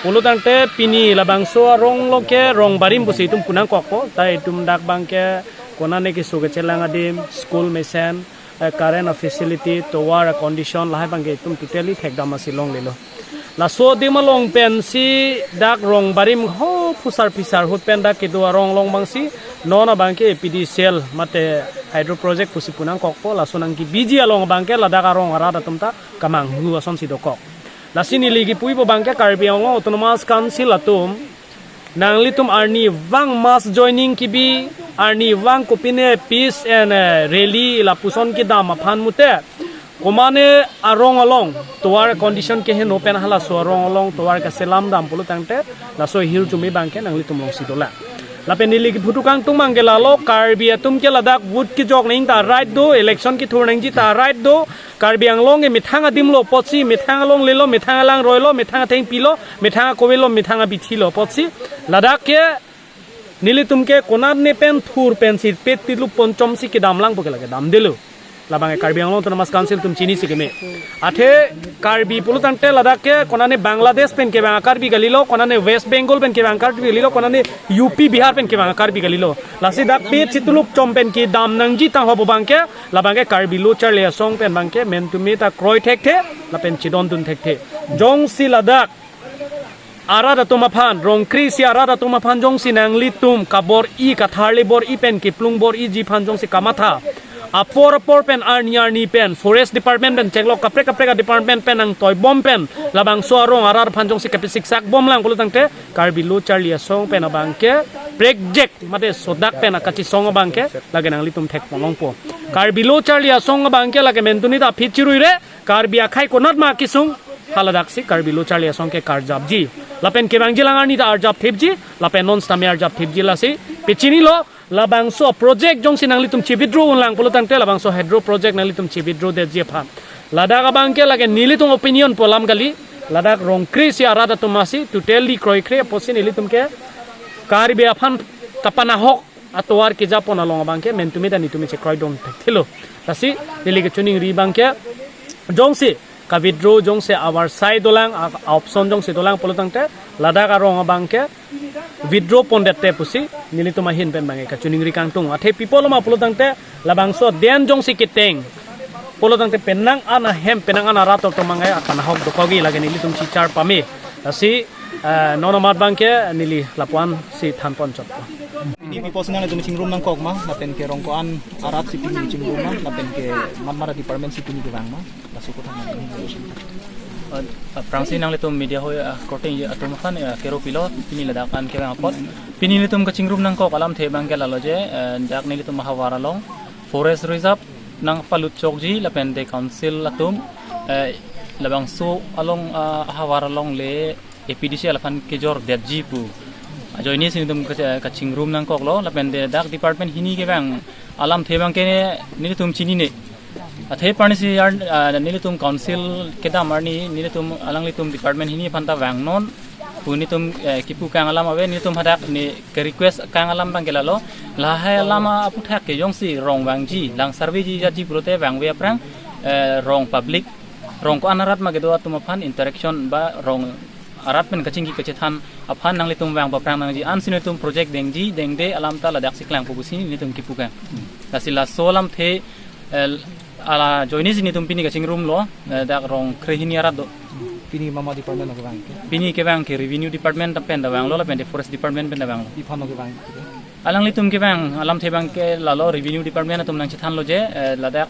Pulo tangte pini labangso arong lo ke rong barim pusi itum pu nangkokpo, ta itum dak abang ke konane keso kechelang adim, school mesen, eh, current facility, tovar condition, lahai abang ke itum totally thekdam asi longlelo. Laso adim along pensi dak rong barim ho phusar phisar ahut pen dak kedo arong along abangsi non abang ke A P D C L mate hydro project pusi pu nangkokpo, laso nangkebiji along abang ke ladak arong arat atum ta kamanghu asonsi dokok. Lasi neli kipuipo abang ke Karbi Anglong Autonomous Council atum, nanglitum arnivang mass joining kebi, arnivang kopine peace and, eh, rally lapuson kedam aphan mute, komane arong along tovar condition keheno pen halaso arong along tovar kaselam dam pulo tangte laso ahirjume abang ke nanglitum alongsi dolang. Lapen neli kephutu kangtung abang ke lalo, Karbi atum ke ladak vote kejok nangji ta right do, election kethur nangji ta right do. Karbi Anglong ke methang adim lo apotsi, methang alongle lo, methang alangroi lo, methang athengpi lo, methang akove lo, methang abithi lo apotsi, ladak ke nelitum ke konatne pen thur pensi pet tilu ponchom si kedam langpo ke lake damdelo. Labang ke Karbi Anglong Autonomous Council atum chinisi keme. Athe Karbi pulo tangte ladak ke konane Bangladesh pen kevang a-Karbi kalilo, konane West Bengal pen kevang a-Karbi kalilo, konane U P Bihar pen kevang a-Karbi kalilo. Lasi dak pet si tuluk chom pen kedam nangji tangho pu abang ke, labang ke Karbi Lo Charli Asong pen abang ke mentume ta kroi thekthe, lapen chedondun thekthe. Jongsi ladak arat atum aphan, rong kre-isi arat atum aphan jongsi nanglitum kabor-i, katharli bor-i pen, keplung bor-iji aphan jongsi kamatha, apor apor pen, arni arni pen, Forest Department pen, cheklok kaprek kaprek a-department pen nangtoibom pen labangso arong arat aphan jongsi kapesiksak bomlang pulo tangte, Karbi Lo Charli Asong pen abang ke prekjek mate sodak pen akachesong abang ke lake nanglitum thekpon longpo. Karbi Lo Charli Asong abang ke lake mentuni ta aphi chirui re, Karbi akhei konat ma kesung, haladak si Karbi Lo Charli Asong ke karjapji. Lapen kevangjilang arni ta arjap thipji, lapen non sitame arjap thipji. Lasi pechinilo, labangso project jongsi nanglitum che-withdraw unlang pulo tangte labangso hydro project nanglitum che-withdraw detji aphan. Ladak abang ke lake nelitum opinion pu alam kali, ladak rong kre-isi arat atum asi totally kroikre apotsi nelitum ke Karbi aphan kapanahok atovar kejapon along abang ke mentume ta netume chekroidun thekthelo. Lasi neli kachiningri abang ke jongsi ka-withdraw jongsi avarsai dolang, a-, a-option jongsi dolang pulo tangte ladak arong abang ke withdraw pondette pusi nelitum ahin pen abang ke kachiningri kangtung. Athe pi apotlo ma pulo tangte labangso aden jongsi keteng pulo tangte penang an ahem, penang an arat atum abang ke apanahok dokokji, lake nelitum chichar pame. Lasi, eh, non amat abang ke neli lapu-an si thanpon chot. Pini pi apotsi nanglitum chingrum nangkok ma, lapen ke rong ko-an arat si pini chingrum ma, lapen ke mat mat a-department si pini kevang ma, laso kotha ma. Eh, aphrangsi nanglitum media hoi, eh, korte atum aphan, eh, kero pilo, pini ladak an kevang apot. Pini nelitum kachingrum nangkok alamthe abang ke lalo je, eh, dak nelitum ahavar along Forest Reserve nangpalut chokji lapen te council atum, eh, Labangso along, ah, ahavar along le A P D C L aphan kejor detji pu ajoine si nelitum kache-, kachingrum nangkoklo, lapen de dak department hini kevang alamthe abangke nelitum chinine. Athe parni si ar, ah, nelitum council kedam arni nelitum alanglitum department hini aphan ta vangnon pu nelitum, eh, kipu kang alam ave. Nelitum hadak ne ke-request kang alam abangke lalo, lahai alam aputhak ke jongsi rong vangji, lang survey ji jatji pulote vangve aphrang, eh, rong public, rong ko-an arat ma kedo atum aphan interaction ba rong arat pen kachingki kachethan aphan nanglitum vangpo aphrang nangji, ansi nelitum project dengji dengde alam ta ladak si klangpo pusi nelitum kipu kang. Lasi laso alamthe, eh, ajoine si nelitum pini kachingrumlo, eh, dak rong krehini arat do. Pini mama department along kevang ke? Pini kevang ke revenue department pen ta vanglo lapen de forest department pen ta vanglo. Pi aphan along kevang ke? Alanglitum kevang alamthe abangke lalo, revenue department atum nangchethanlo je, eh, ladak,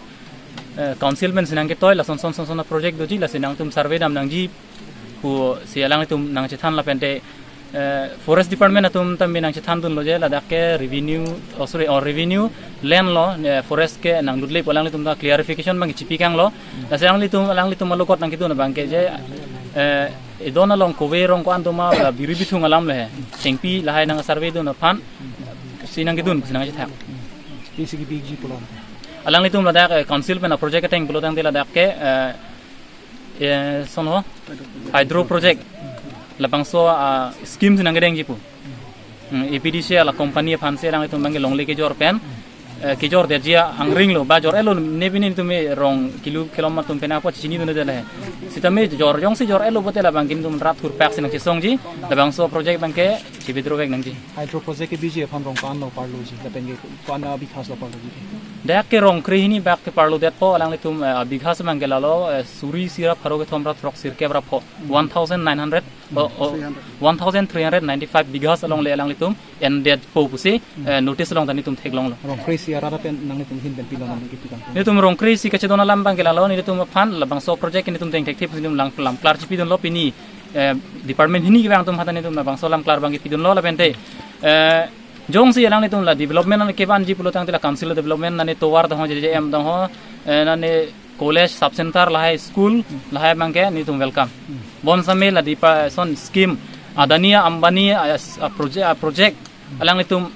eh, council pensi nangketoi, lason son son son project doji, lasi nangtum survey dam nangji pusi alanglitum nangchethan lapen de, eh, forest department atum tame nangchethandunlo je ladak ke revenue, oh, sorry, oh, revenue land lo, eh, forest ke nanglut le pu alanglitum ta clarification abang chipi kanglo. Lasi alanglitum, alanglitum alokot nangkedun abangke je, eh, edon along kove rong ko-an doma la biri bithung alam le he. Chengpi lahai nang survey dun aphan si nangkedun, si nangchethak. Pi si kebiji pulo? Alanglitum ladak, eh, council pen a project ateng pulo tangte ladak ke, eh, eh, sono hydro project. Labangso, ah, scheme si nangkedengji pu. Hmm, A P D C L a company aphan si alanglitum abangke longle kejor pen, eh, kejor detji angring lo, ba jor-etlo, ne pini nelitum e rong kilo kelom atum pen apo chinidunde le he. Sitame jor jongsi jor-etlo pulote labangke nelitum rat thurpak si nangchesongji, labangso project abangke chibi drovek nangji. Hydro project kebiji aphan rong ko-an lo parloji, lapen ke ko-an abighas lo parloji? Dak ke rong krehini bak ke parlodetpo, alanglitum, eh, abighas abangke lalo, eh, suri isi ra pharo kethom ra throk sirkep ra pho, one thousand nine hundred, oh, oh, three hundred. One thousand three hundred ninety-five bighas along le alanglitum endetpo pusi, eh, notice along ta nelitum theklonglo. Rong kre isi arat pen nanglitum ahin pen pilo nang kitu kan? Nelitum rong kre isi kachedon alam abangke lalo, nelitum aphan labangso project nelitum dengthekthe pusi nelitum lang lam klar chipidunlo pini, eh, department hini kevang atum aphan ta nelitum labangso lam klar abangke pidunlo lapen te, eh, jongsi alanglitum la development nangkevanji pulo tangte la council development nane tovar dong ho, J J M dong ho, eh, nane college, sub center, lahai school, lahai abangke nelitum welcome. Bon sitame la di pa son scheme Adani Ambani a, a project, a project alanglitum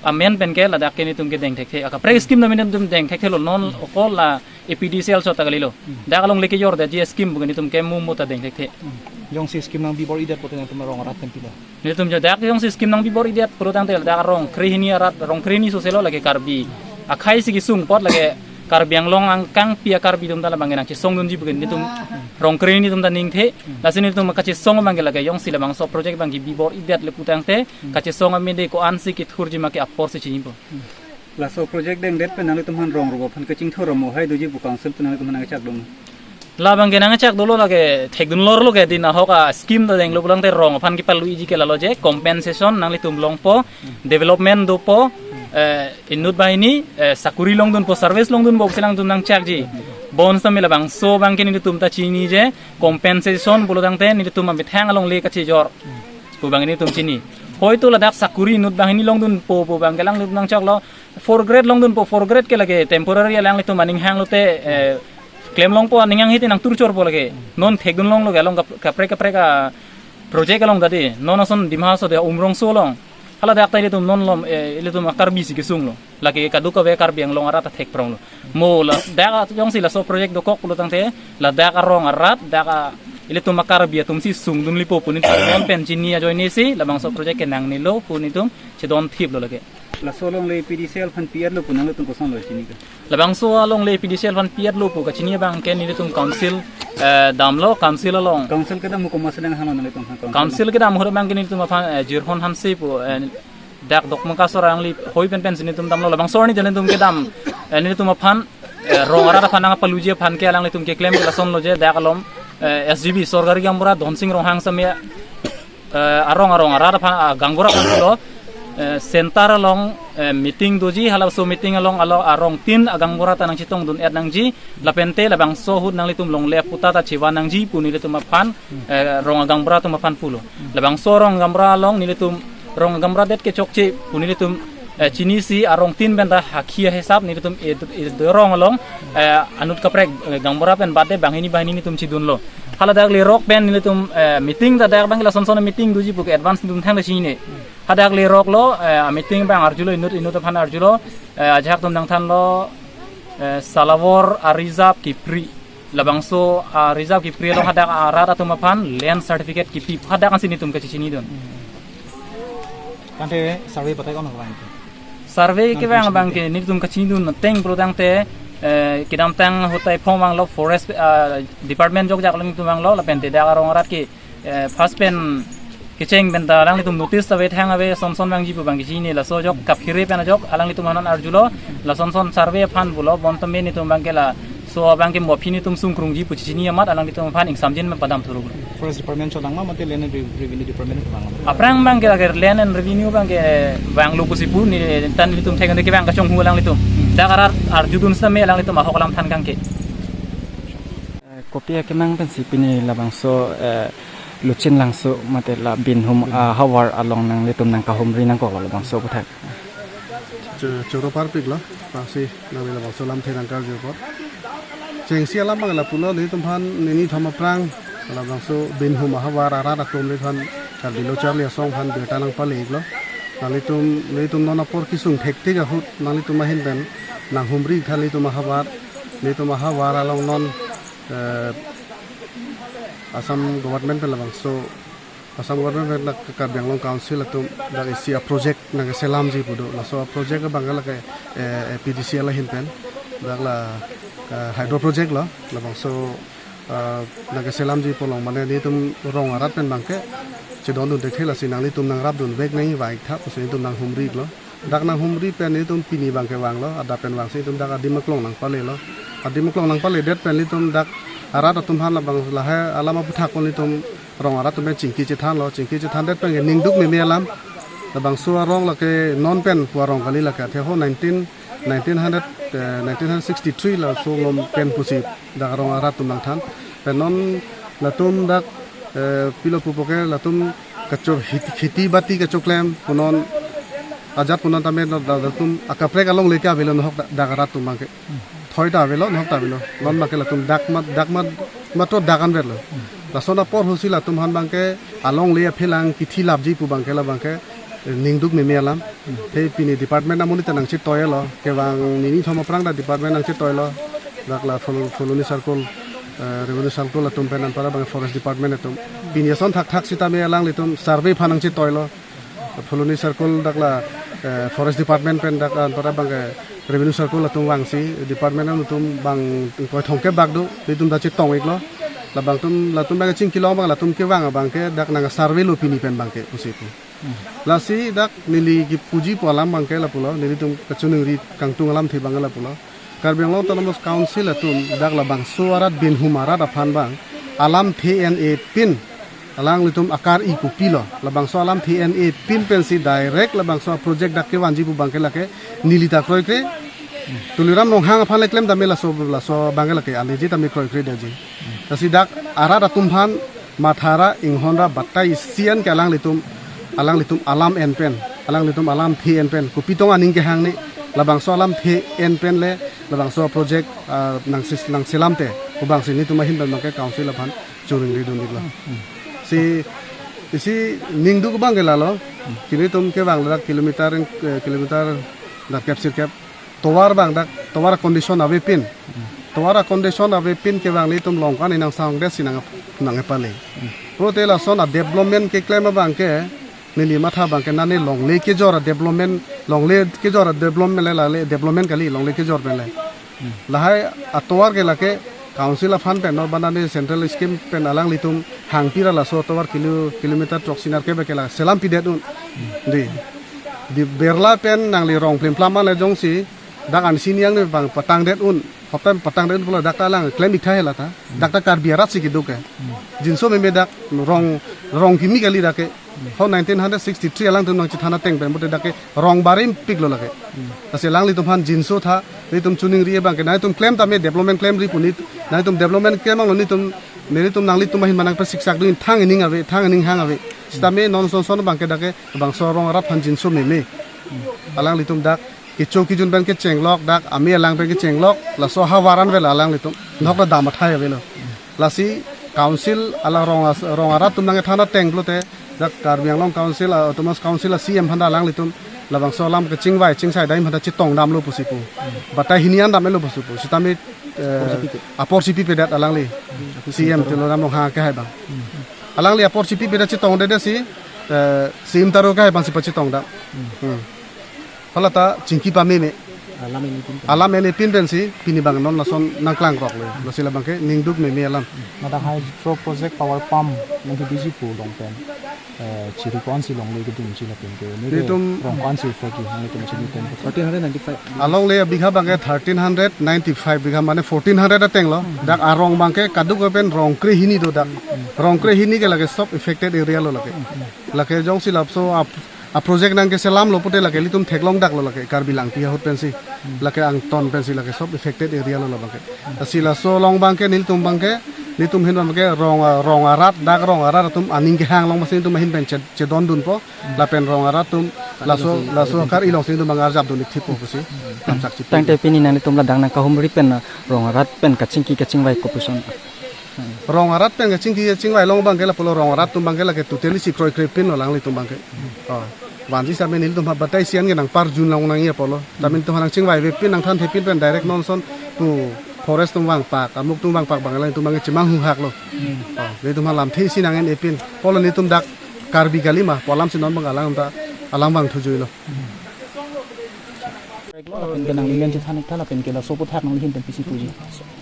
amen pen ke ladak ke nelitum kedengthekthe. Akaprek scheme dam nelitum dengthekthelo, non okol la A P D C L so ta kalilo. Dak along le kejor detji scheme pu ke nelitum ke mo mo ta dengthekthe. Jongsi scheme nangbi bor-idet pulote nangtum rong arat pen pilo? Nelitum jo dak jongsi scheme nangbi bor-idet pulo tangte dak rong krehini arat, rong krehini soselo lake Karbi akhei si kesung apot lake Karbi Anglong angkangpi a-Karbi atum ta labangke nangchesongdunji pu ke nelitum rong krehini atum ta ningthe. Lasi nelitum kachesong abangke lake jongsi labangso project abangke bi bor-idet le pu tangte kachesong amede ko-ansi kethurji ma ke apor si chinipo. Laso project dengdet pen nanglitum aphan rong rup aphan kachingthur amo hai doji pu council pen nanglitum aphan nangchak dong? Labangke nangchak dolo, lake thekdunlorlo ke, din ahok a scheme ta denglo pulo tangte rong aphan kepaluiji ke lalo je compensation nanglitum longpo, development dopo, eh, inut banghini, eh, sakuri longdunpo, service longdunpo pusi nangtum nangchakji. Bon sitame labangso abangke nelitum ta chini je compensation pulo tangte nelitum amethang along le kachejor pu abang nelitum chini. Hoito ladak sakuri inut banghini longdunpo pu abangke alanglitum nangchaklo, fourth grade longdunpo, fourth grade ke lake temporary alanglitum aning hanglote, eh, klem longpo, aning hanghe te nangtur chorpo lake. Non thekdunlonglo ke along kap-, kaprek kaprek a project along ta di. Non ason Dima Hasao de Umrongso along. Hala dak ta ilitum non lom, eh, ilitum a-Karbi si kesunglo. Lake kadokave Karbi Anglong arat ta thekpronglo. Mo ladak jongsi laso project dokok pulo tangte ladak arong arat, dak a ilitum a-Karbi atum si sungdunlepo pu nelitum non pen chini ajoine si labangso project ke nangnelo pu nelitum chedon thiplo lake. Laso along le A P D C L aphan pi-etlo pu nanglitum kosonlo chini ke? Labangso along le A P D C L aphan pi-etlo pu kachini abangke nelitum council, eh, damlo, council along. Council kedam ahut komat si nanghanlo nanglitum aphan council? Council kedam ahut abangke nelitum aphan, eh, Jirhon Hanse pu, eh, dak Dokmoka asor alangli hoi pen pen si nelitum damlo, labangso arni nelitum kedam, eh, nelitum aphan, eh, rong arat aphan nangpaluji aphan ke alanglitum keklem ke lasonlo je dak along, eh, S G B Sorkari Gaonbura Dhonsing Ronghang sitame, eh, arong arong arat aphan, ah, gaonbura aphan pulo, eh, center along, eh, meeting doji, halaso meeting along alo arong tin agaonbura ta nangchetongdun-et nangji, lapen te labangso ahut nanglitum longle aputa ta chevan nangji pu nelitum aphan, eh, rong agaonbura atum aphan pulo. Labangso rong agaonbura along nelitum rong agaonbura det ke chokche pu nelitum Eh, chinisi arong tin pen ta hakhi ahisap nelitum e, e, rong along, eh, anut kaprek, eh, gaonbura pen bade banghini banghini nelitum chidunlo. Haladak lerok pen nelitum, eh, meeting ta dak abang lason son meeting doji pu ke advance nelitum thang chinine. Hadak lerok lo, eh, meeting abang arjulo inut inut aphan arjulo, eh, ajahak atum nangthanlo, eh, Salawor a-reserve kipri. Labangso a-reserve kipri along hadak arat atum aphan land certificate kipi, hadak ansi nelitum kachichinidun. Tangte survey patai kono kevang ke? Survey kevang abang ke nelitum kachinidun ateng pulo tangte, eh, kedamtang ahut ta iphong vanglo forest, ah, department jokjak along nelitum vanglo lapen te dak arong arat ke, eh, first pen kecheng pen ta alanglitum notice ta ave thang ave son son vangji pu abang kachinine, laso ajok kaphere pen ajok alanglitum aphan arjulo, lason son survey aphan pulo bonta me nelitum abang ke laso abang ke mo aphi nelitum sungkrungji pu chini amat alanglitum aphan ingsamjin pen padam thuruk. Forest Department chodang ma mate Land and Re-, Revenue Department chodang ma? Aphrang abang ke lake Land and Revenue abang ke vanglo pusi pu ne tan nelitum thek ante kevang kachonghu alanglitum. Dak arat arjudun sitame alanglitum ahok alam than kangke. Eh, kopi akemang pensi pini labangso, eh, Luchin Langso mate la Binhum, ah, havar along nanglitum nangkahumri nangkoklo labangso aputhak? Cho-, choro parpiklo, pangsi nangli labangso lamthe nangkarju apot. Chengsi alam abang lapulo, nelitum aphan nini thom aphrang labangso Binhum ahavar arat atum neliphan Karbi Lo Charli Asong aphan birta nangpale-iklo. Nanglitum, nelitum non apor kesung thektik ahut nanglitum ahin pen nanghumri tha nelitum ahavar, nelitum ahavar along non, eh, Assam government pen labangso, Assam government pen dak Karbi Anglong Council atum dak isi a-project nangkeselamji pu do. Laso a-project abang lake, eh, A P D C L ahin pen dak la, eh, hydro project lo, labangso, eh, nangkeselamji pu along mane nelitum rong arat pen abang ke chedondun thekthe, lasi nanglitum nangrapdunvek nangji vang-ik tha pusi nelitum nanghumri-iklo. Dak nanghumri pen nelitum pini abang ke vanglo, adap pen vangsi nelitum dak adim aklong nangpalelo. Adim aklong nangpaledet pen nelitum dak arat atum aphan labang lahai alam aputhak pen nelitum rong arat atum pen chingki chethanlo, chingki chethandet pen ke ningduk meme alam. Labangso arong lake non pen pu arong kali lake, athe ho nineteen, nineteen hundred, eh, nineteen hundred sixty-three laso along pen pusi dak arong arat atum nangthan. Pen non latum dak, eh, pilo pupo ke latum kacho kheti, kheti bati kachoklem punon ajat punon tame no da-, latum akaprek alongle ke avelo nohok da-, dak arat atum abang ke. Thoi ta avelo, nohok ta avelo. Non abang ke latum dak mat, dak mat, matro dak anvetlo. Lason apor ahutsi latum aphan abang ke alongle aphelang kithi lapji pu abang ke labang ke, eh, ningduk meme alam. Te pini department amonit ta nangchetoilo, kevang nini thom aphrang ta department nangchetoilo. Dak la Phul-, Phuloni Circle, eh, Revenue Circle atum pen anparta abang Forest Department atum. Pini ason thakthak sitame alanglitum survey aphan nangchetoilo. Phuloni Circle dak la, eh, Forest Department pen dak anparta abang ke Revenue Circle atum vangsi department atum abang ingkoi thomkep bak do, itum ta chetong-iklo. Labang atum, latum abang chingkilong abang latum kevang abang ke dak nangsurveylo pini pen abang ke pusi pu. Lasi dak neli kipuji pu alam abang ke lapulo, nelitum kachiningri kangtung alamthe abang ke lapulo. Karbi Anglong Autonomous Council atum dak labangso arat Binhum arat aphan abang alamthe en-e pin alanglitum akar-i kopilo, labangso alamthe en-e pin pensi direct labangso project dak kevanji pu abang ke lake neli ta kroikre. Tuliram Ronghang aphan le klem tame laso, laso abang ke lake aleji tame kroikredetji. Lasi dak arat atum aphan mathara inghonra batai isi an ke alanglitum, alanglitum alam en pen, alanglitum alamthe en pen kopi tong aning kehangne, labangso alamthe en pen le labangso project, ah, nangsis-, nangselamte pu abangsi nelitum ahin pen abang ke council aphan choningridun-iklo. Si, isi ningduk abang ke lalo, ke nelitum kevang ladak kilometer, eh, kilometer dak kep sirkep tovar abang dak tovar condition avepin. Tovar condition avepin kevang nelitum Longkan inang sangdet si nang, nangpale. Pulote lason a-development keklem abang ke neli matha abang ke nane longle kejor a-development, longle kejor a-development le lale development kali longle kejor pen le. Lahai atovar ke lake council aphan pen no ba nane central scheme pen alanglitum hangpira laso atovar kilo, kilometer throksi nerkep ke la selampidet un. Dei. Dei berla pen nangli rong plimplam ale jongsi dak ansi niang ne abang patangdet un. Hopta patangdet un pulo dak ta alang klem-ik tha hela ta. Dak ta Karbi arat si kedo ke. Jinso meme dak rong, rong kimi kali dak ke. Ho nineteen hundred sixty-three alangtum nangchethan ateng pen pulote dak ke rong barim piklo lake. Lasi alanglitum aphan jinso tha, nelitum choningri abang ke, nangtum klem tame development klemri pu nit, nangtum development klem anglo nelitum, nelitum nanglitum ahin manang pe siksak dun thang ining ave, thang ining hang ave. Sitame non son son abang ke dak ke, bangso rong arat aphan jinso meme. Alanglitum dak kecho kejun pen kechenglok, dak amei alang pen kechenglok, laso havar an vel alanglitum. Nok ta dam athai avelo. Lasi council alang rong as-, rong arat atum nangkethan ateng pulote, dak Karbi Anglong Council, ah, Autonomous Council a C E M aphan ta alanglitum labangso alam kechingvai chingsai dai aphan ta chetongdamlo pusi pu. Batai hini an damlo pusi pu. Sitame, eh, apor chipipedet alangli. C E M Tuliram Ronghang akehai abang. Alangli apor chipipedet chetongdedetsi, eh, C E M Taro akehai abangsi pachetongdam. Hmm. Hala ta chingki pameme. Alam ini pin. Alam ini pin pensi pini abang non lason nangklangroklo. Lasi labang ke ningduk meme alam. Mada hydro project power pump nangkebiji pu along pen, eh, chiri ko-ansi longle kedunji lapen ke. Nelitum rong ko-ansi effect ji, nelitum chiri pen. Thirteen hundred ninety-five. Alongle abigha abang ke thirteen hundred ninety-five bigha, mane fourteen hundred atenglo. Dak arong abang ke kaduk pen rong krehini do dak. Rong krehini ke lake sob affected area lo lake. Lake jongsi lapuson ap-, a project nangkeselamlo pulote lake ilitum theklongdaklo lake Karbi Langpi ahut pensi. Lake Angton pensi lake sob affected area lo labang ke. Lasi laso along abang ke nelitum abang ke, nelitum ahin abang ke rong, rong arat, dak rong arat atum aning kehang along masi nelitum ahin pen che-, chedondunpo. Lapen rong arat atum laso, laso kar-i alongsi nelitum abang arjapdun-ik thipo pusi. Kamsak chipi. Tangte pini nanglitum ladak nangkahumri pen rong arat pen kachingki kachingvai kopuson. Rong arat pen kachingki kachingvai along abang ke lapulo, rong arat atum abang ke lake totally si kroikre pinlo alanglitum abang ke. Oh. Vanji sitame nelitum ha batai sian ke nangparjun longnangji apotlo. Sitame nelitum ha nangchingvaive pin, nangthanthe pin pen direct non ason pu forest atum vangpak, amuk atum vangpak abang alanglitum abang ke chemanghuhaklo. Oh, nelitum ha lamthe isi nang-en-e pin. Apotlo nelitum dak Karbi kali ma, pu alamsi non abang alang ta alang vangthujuilo. Lapen ke nanglimen chethan-ik tha lapen ke laso aphuthak nangli ahin pen pisi puji.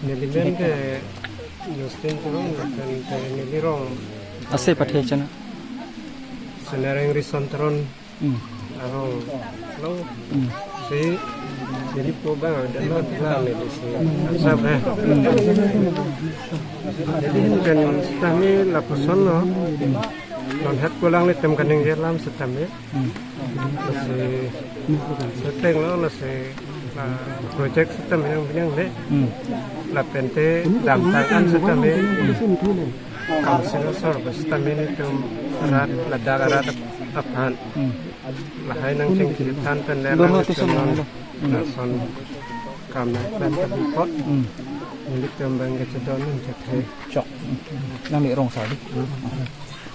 Nelimen ke Justin Teron, lapen ke neli rong. Ase pathe chana. Sonereng Rison Teron. Hmm. Arong lo. Hmm. Si, neli po abang, dan lo tila neli si. Asap, eh. Hmm. Neli ahin pen sitame lapuson lo. Hmm. Non het ko alanglitum kaningje alam sitame. Hmm. Lasi, seteng lo, lasi, ah, project sitame yang bilang le. Hmm. Lapen te damtang an sitame. Council asor sitame nelitum arat, ladak arat aphan. Hmm. Lahai nangchingki than pen le. Dolo nang tisun nang lo. Lason kam nangplan ta bipot. Hmm. Nelitum abang ke chedondun thekthe. Chok. Nangli rong asar di.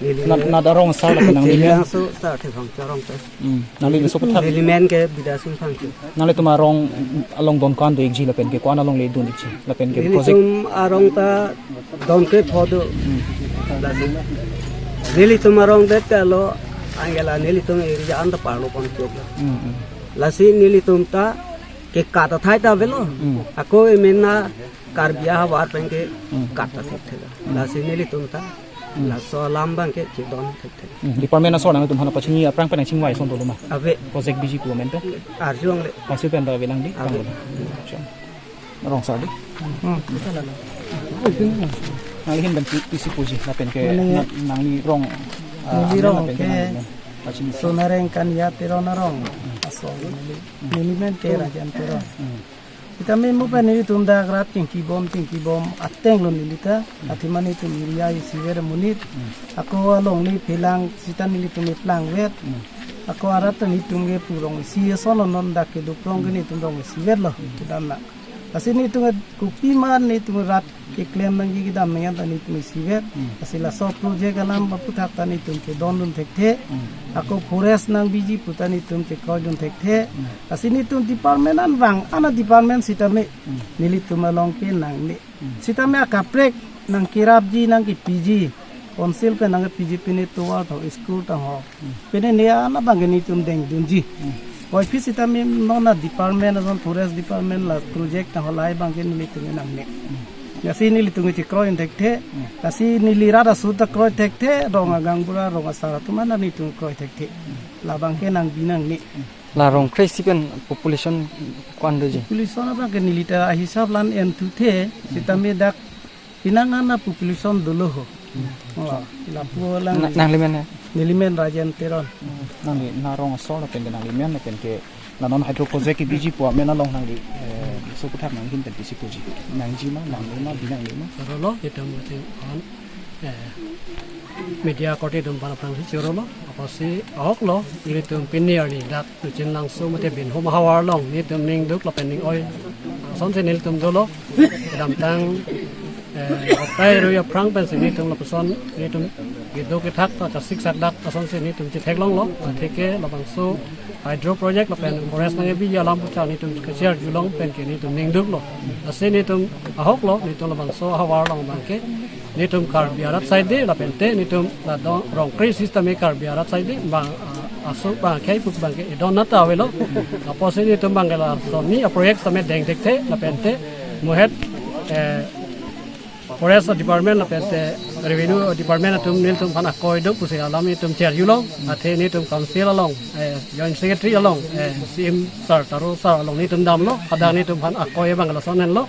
Neli na, na da rong asar lapen nangli men. Neli so ta the bang charong te. Hmm. Nangli so aphuthak. Neli men ke Bidyasing Phangcho. Nanglitum arong along don ko-an do-ikji lapen ke ko-an along le dun-ikji lapen ke project. Nelitum arong ta don ke pho do. Hmm. Lasi nelitum arong det ke lo, anke la nelitum area an ta parlo pon chok. Hmm, hmm. Lasi nelitum ta ke kat athai ta avelo. Hmm. Ako emena Karbi ahavar pen ke Hmm. kat ta thekthe. Hmm. Lasi nelitum ta Hmm. laso alam abang ke chedon thekthe. Hmm. Department asor nangtum hana pachini aphrang pen nangchingvai ason dolo ma? Ave. Project biji pu amen pen? Arjulongle. Pasi pen ta ave lang di? Ave. Rong asar di? Hmm. Nangli ahin pen pi-, pisi puji lapen ke mane na, nangli rong, ah, neli amen rong lapen ke ke nangli amen. Pachini. Sonereng Kania Teron arong. Hmm. Asong neli. Hmm. Neli men ke Rajen Teron. Hmm. Sitame mo pen nelitum dak rat chingki bom, chingki bom ateng lo neli ta. Hmm. Athema nelitum area isivet amonit. Hmm. Ako along neli phelang sita nelitum plangvet. Hmm. Ako arat ta nelitum ke pu rong isi ason non dak kedo prong ke nelitum rong isivet lo. Hmm. Kedam na. Lasi nelitum ke kopi ma nelitum rat keklem nangji kedam nangji ta nelitum isivet. Hmm. Lasi laso project alam aphuthak ta nelitum chedondun thekthe. Hmm. Ako forest nangbiji pu ta nelitum chekroidun thekthe. Hmm. Lasi nelitum department an vang, ana department sitame Hmm. nelitum along ke nangne. Hmm. Sitame akaprek nangkerapji nangkepiji. Council pen nangkepiji pine tovar tho school tang ho. Hmm. Pine ne ana abang ke nelitum dengdunji. Hmm. Oi phi sitame non a department ason forest department la project tang ho lahai abang ke nelitum nangne. Hmm. Lasi nelitum chekroi thekthe. Hmm. Lasi neli rat aso ta kroi thekthe, rong agangbura, rong asar atum ana nelitum kroi thekthe. Hmm. Labang ke nangbi nangne. Hmm. La rong kre-isi pen population ko-an doji? Population abang ke neli ta ahisap la-an enthu the, sitame dak pinang ana population dolo ho. Hmm. Oh, lapu lang Na, nangli men ya? Neli men Rajen Teron. Hmm. Nangli na rong asor lapen ke nangli men lapen ke la non hydro project kebiji pu amen along nangli, eh, so aphuthak nangli ahin pen pisi puji. Nangji ma, nangne ma, bi nangne ma? Rolo kita mati an. Eh, media korte atum aphan aphrangsi choro lo, apotsi ahok lo, nelitum pini arni dak Tuchin Langso mate Binhum ahavar along nelitum ning duk lapen ning oi asonsi nelitum dolo. Kedamtang, eh, otai rui aphrang pensi nelitum lapuson nelitum keduk kethak ta kasik sak dak asonsi nelitum chetheklong lo. Atheke labangso hydro project lapen forest nangkebi alam pu ta nelitum kachar julong pen ke nelitum ning duk lo. Lasi nelitum ahok lo, nelitum labangso ahavar along abang ke nelitum Karbi arat side de lapen te nelitum la do Rongkre system e Karbi arat side de bang, ah, aso bang khei puk bang ke idon nata avelo. Apotsi nelitum bang ke la sonni a project same deng thekthe lapen te muhet, eh, forest department lapen te revenue department atum nelitum aphan akoi duk pusi alam nelitum char julong. Athe nelitum council along, eh, joint secretary along, eh, C M sir, Taro sir along nelitum damlo, hadak nelitum aphan akoi bang lason henlo.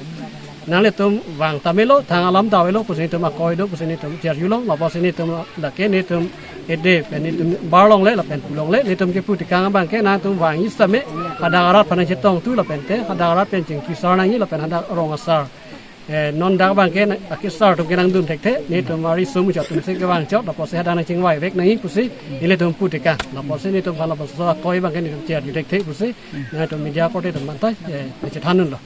Nanglitum vang tame lo, thang alam ta avelo pusi nelitum akoi duk pusi nelitum char julong. Lapotsi nelitum lake nelitum ede pen nelitum bar longle lapen pu longle, nelitum kepu tekang abang ke nangtum vangji same hadak arat aphan chetongthu lapen te hadak arat pen chingki sar nangji lapen hadak rong asar, eh, non dak abang ke na, akesar atum ke nangdun thekthe, nelitum ari sum ucha atum si kevang chot, lapotsi hadak nangchingvai vek nangji pusi nelitum pu tekang. Lapotsi nelitum aphan labangso akoi abang ke nelitum char ju thekthe pusi nangtum media korte atum aphan ta, eh, chethan dunlo.